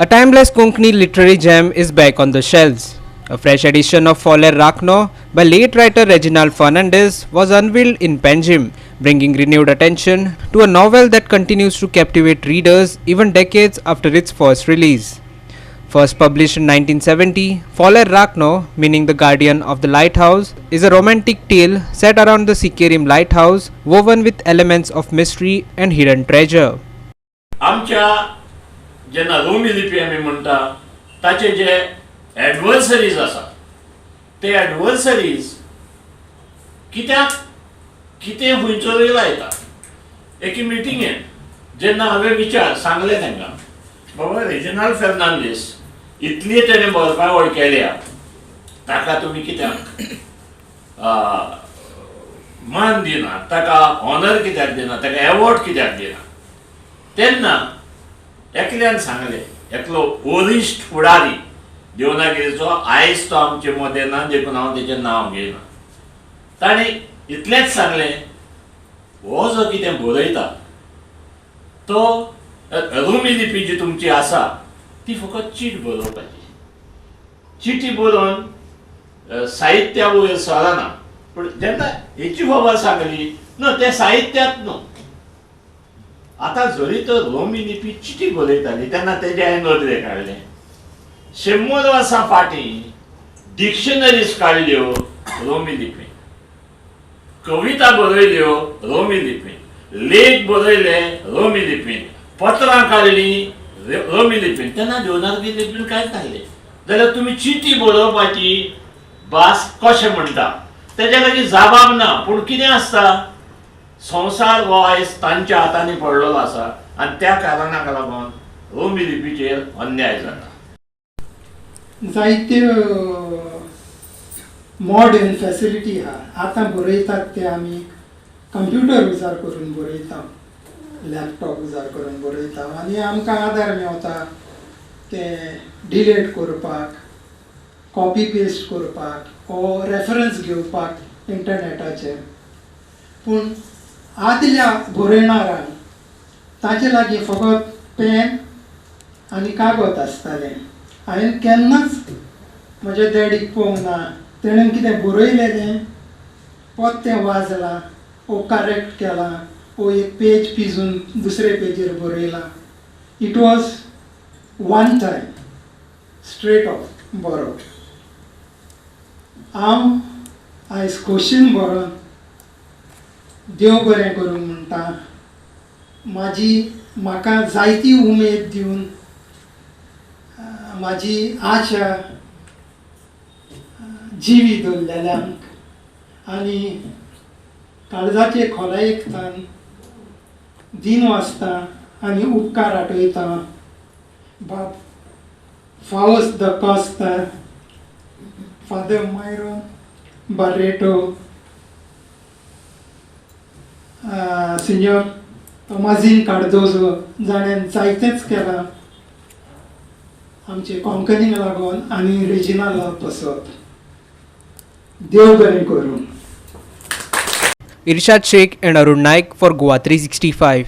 A timeless Konkani literary gem is back on the shelves. A fresh edition of Folher Rakhno by late writer Reginald Fernandes was unveiled in Panjim, bringing renewed attention to a novel that continues to captivate readers even decades after its first release. First published in 1970, Folher Rakhno, meaning the guardian of the lighthouse, is a romantic tale set around the Sinquerim Lighthouse, woven with elements of mystery and hidden treasure. आमच्या जेन्ना रोमी लिपी आमी म्हणटा, ताचे जे adversaries आसा, ते adversaries कित्याक कितें खंयचोय लायता. एके मिटिंगेन जेन्ना हांवें विचार सांगले तांकां, बाबा, रेजिनाल्ड फेर्नांदीस इतली तेणें बरपावळ केल्या, ताका तुमी कित्याक मान दिना, ताका ऑनर कित्याक दिना, ताका एवॉर्ड कित्याक दिना? तेन्ना एकल्यान सांगलें, एकलो वरिश्ठ फुडारी देवनागिरीचो, आयज तो आमचे मदें ना देखून हांव तेचें नांव घेयना, ताणें इतलेंच सांगलें, हो जो कितें बरयता तो रोमी लिपी जी तुमची आसा ती फकत चीट बरोवपाची. चिटी बरोवन साहित्या वयर सरना. पूण जेन्ना हेची खबर सांगली ना, तें साहित्यांत न्हू. आतां जरी तर रोमी लिपी चिटी बरयताली तेन्ना तेजें हांवें नदरे काडलें, 100 वर्सां फाटीं डिक्शनरीज काडल्यो रोमी लिपी, कविता बरयल्यो रोमी लिपीन, लेख बरयले रोमी लिपीन, पत्रां काडलीं रोमी लिपीन. तेन्ना देवनागरी लिपीन कांयच नासलें. जाल्यार तुमी चिटी बरोवपाची भास कशें म्हणटा? तेज्या लागीं जबाब ना. पूण कितें आसता, संवसार हो आयज तांच्या हातांनी पडलेलो आसा आनी त्या कारणाक लागून रोमी लिपीचेर अन्याय जाता. जायत्यो मॉडर्न फॅसिलिटी आहा. आतां बरयतात ते आमी कंप्युटर उजार करून बरयता, लॅपटॉप उजार करून बरयता आनी आमकां आदार मेवता ते डिलीट करपाक, कॉपी पेस्ट करपाक वो रेफरन्स घेवपाक इंटरनेटाचेर. पूण आदल्या बरयणारांक ताचे लागीं फकत पेन आनी कागद आसतालें. हांवें केन्नाच म्हज्या डॅडीक पळोवंक ना, तेणेन कितें बरयलेलें परतें वाजलां वो करेक्ट केलां वो एक पेज पिजून दुसरे पेजीर बरयलां. It was one time straight off बरोवप. हांव आयज खोशयेन बरोवन देव बरें करूं म्हणटा, म्हाजी म्हाका जायती उमेद दिवन, म्हाजी आशा जिवी दवरलेल्यांक आनी काळजाचे खोलायेकतान दिन वाचता आनी उपकार आठयता बाब फावस the Costa, father Myron Barreto, सिन्योर Tomazinho Cardozo, जाणें जायतेंच केलां आमचे कोंकणीक लागून आनी रेजिनाल्दा पासत. देव बरें करूं. Irshad Sheikh and Arun Naik for Goa 365.